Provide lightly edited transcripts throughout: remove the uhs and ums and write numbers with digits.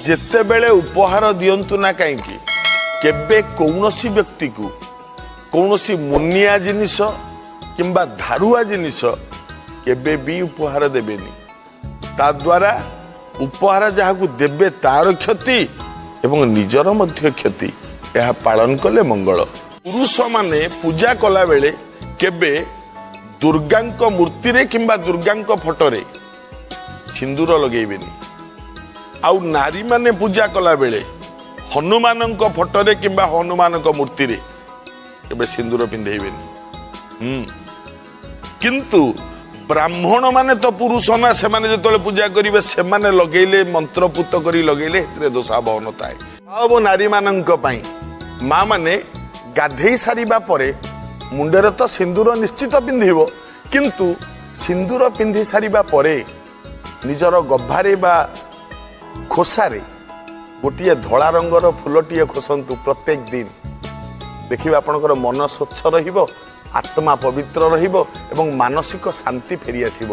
ଯେତେବେଳେ ଉପହାର ଦିଅନ୍ତୁ ନା କାହିଁକି, କେବେ କୌଣସି ବ୍ୟକ୍ତିକୁ କୌଣସି ମୁନିଆ ଜିନିଷ କିମ୍ବା ଧାରୁଆ ଜିନିଷ କେବେ ବି ଉପହାର ଦେବେନି। ତା ଦ୍ୱାରା ଉପହାର ଯାହାକୁ ଦେବେ ତାର କ୍ଷତି ଏବଂ ନିଜର ମଧ୍ୟ କ୍ଷତି। ଏହା ପାଳନ କଲେ ମଙ୍ଗଳ। ପୁରୁଷମାନେ ପୂଜା କଲାବେଳେ କେବେ ଦୁର୍ଗାଙ୍କ ମୂର୍ତ୍ତିରେ କିମ୍ବା ଦୁର୍ଗାଙ୍କ ଫଟୋରେ ସିନ୍ଦୁର ଲଗେଇବେନି। ଆଉ ନାରୀମାନେ ପୂଜା କଲାବେଳେ ହନୁମାନଙ୍କ ଫଟୋରେ କିମ୍ବା ହନୁମାନଙ୍କ ମୂର୍ତ୍ତିରେ କେବେ ସିନ୍ଦୁର ପିନ୍ଧେଇବେନି। କିନ୍ତୁ ବ୍ରାହ୍ମଣ ମାନେ ତ ପୁରୁଷ ନା, ସେମାନେ ଯେତେବେଳେ ପୂଜା କରିବେ, ସେମାନେ ଲଗେଇଲେ, ମନ୍ତ୍ରପୁତ କରି ଲଗେଇଲେ ଏଥିରେ ଦୋଷାବହ ନଥାଏ। ଆଉ ନାରୀମାନଙ୍କ ପାଇଁ, ମା ମାନେ ଗାଧେଇ ସାରିବା ପରେ ମୁଣ୍ଡରେ ତ ସିନ୍ଦୁର ନିଶ୍ଚିତ ପିନ୍ଧିବ, କିନ୍ତୁ ସିନ୍ଦୁର ପିନ୍ଧି ସାରିବା ପରେ ନିଜର ଗଭାରେ ବା ଖୋସାରେ ଗୋଟିଏ ଧଳା ରଙ୍ଗର ଫୁଲଟିଏ ଖୋସନ୍ତୁ ପ୍ରତ୍ୟେକ ଦିନ। ଦେଖିବେ, ଆପଣଙ୍କର ମନ ସ୍ୱଚ୍ଛ ରହିବ, ଆତ୍ମା ପବିତ୍ର ରହିବ ଏବଂ ମାନସିକ ଶାନ୍ତି ଫେରିଆସିବ।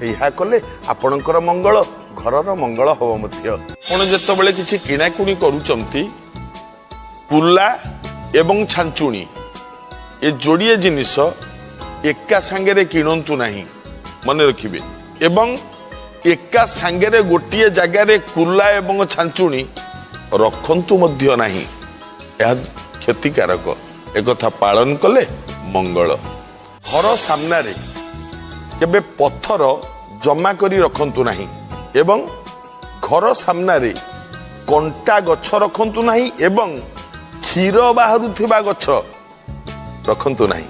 ଏହା କଲେ ଆପଣଙ୍କର ମଙ୍ଗଳ, ଘରର ମଙ୍ଗଳ ହେବ ମଧ୍ୟ। ଆପଣ ଯେତେବେଳେ କିଛି କିଣାକୁଣି କରୁଛନ୍ତି, କୁଲା ଏବଂ ଛାଞ୍ଚୁଣି ଏ ଯୋଡ଼ିଏ ଜିନିଷ ଏକା ସାଙ୍ଗରେ କିଣନ୍ତୁ ନାହିଁ, ମନେ ରଖିବେ। ଏବଂ ଏକା ସାଙ୍ଗରେ ଗୋଟିଏ ଜାଗାରେ କୁଲା ଏବଂ ଛାଞ୍ଚୁଣି ରଖନ୍ତୁ ମଧ୍ୟ ନାହିଁ, ଏହା କ୍ଷତିକାରକ। ଏକଥା ପାଳନ କଲେ ମଙ୍ଗଳ। ଘର ସାମ୍ନାରେ କେବେ ପଥର ଜମା କରି ରଖନ୍ତୁ ନାହିଁ ଏବଂ ଘର ସାମ୍ନାରେ କଣ୍ଟା ଗଛ ରଖନ୍ତୁ ନାହିଁ ଏବଂ କ୍ଷୀର ବାହାରୁଥିବା ଗଛ ରଖନ୍ତୁ ନାହିଁ।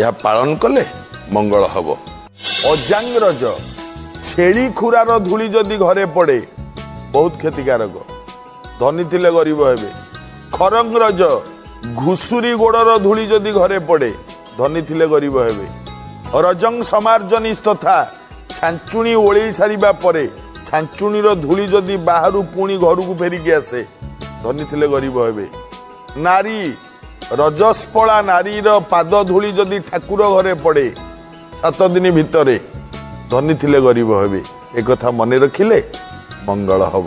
ଏହା ପାଳନ କଲେ ମଙ୍ଗଳ ହେବ। ଅଜାଙ୍ଗ୍ରଜ, ଛେଳି ଖୁରାର ଧୂଳି ଯଦି ଘରେ ପଡେ, ବହୁତ କ୍ଷତିକାରକ, ଧନୀ ଥିଲେ ଗରିବ ହେବେ। ଖରଙ୍ଗ୍ରଜ, ଘୁଷୁରୀ ଗୋଡର ଧୂଳି ଯଦି ଘରେ ପଡେ, ଧନୀ ଥିଲେ ଗରିବ ହେବେ। ରଜଂ ସମାର୍ଜନୀ ତଥା ଛାଞ୍ଚୁଣି ଓଳେଇ ସାରିବା ପରେ ଛାଞ୍ଚୁଣିର ଧୂଳି ଯଦି ବାହାରୁ ପୁଣି ଘରକୁ ଫେରିକି ଆସେ, ଧନୀ ଥିଲେ ଗରିବ ହେବେ। ନାରୀ, ରଜସ୍ପଳା ନାରୀର ପାଦ ଧୂଳି ଯଦି ଠାକୁର ଘରେ ପଡେ 7 ଦିନ ଭିତରେ, ଧନୀ ଥିଲେ ଗରିବ ହେବେ। ଏକଥା ମନେ ରଖିଲେ ମଙ୍ଗଳ ହବ।